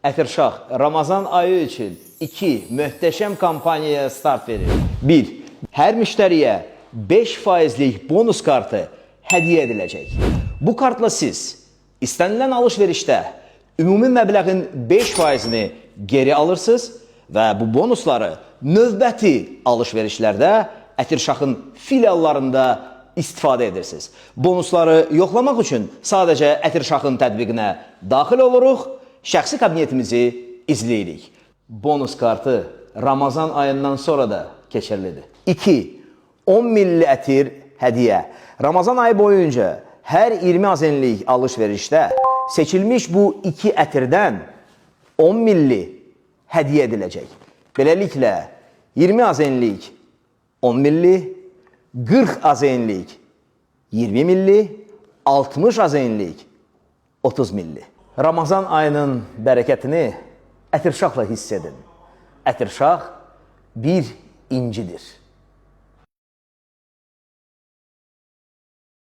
Ətirşah Ramazan ayı üçün iki möhtəşəm kampaniyaya start verir. 1. Hər müştəriyə 5 faizlik bonus kartı hədiyyə ediləcək. Bu kartla siz istənilən alış-verişdə ümumi məbləğin 5 faizini geri alırsınız və bu bonusları növbəti alış-verişlərdə Ətirşahın filiallarında istifadə edirsiniz. Bonusları yoxlamaq üçün sadəcə Ətirşahın tətbiqinə daxil oluruq, şəxsi kabinetimizi izləyirik. Bonus kartı Ramazan ayından sonra da keçərlidir. 2. 10 milli ətir hədiyyə. Ramazan ayı boyunca hər 20 azenlik alış-verişdə seçilmiş bu iki ətirdən 10 milli hədiyyə ediləcək. Beləliklə 20 azenlik 10 milli, 40 azenlik 20 milli, 60 azenlik 30 milli. Ramazan ayının bərəkətini Ətirşahla hiss edin. Ətirşah bir incidir.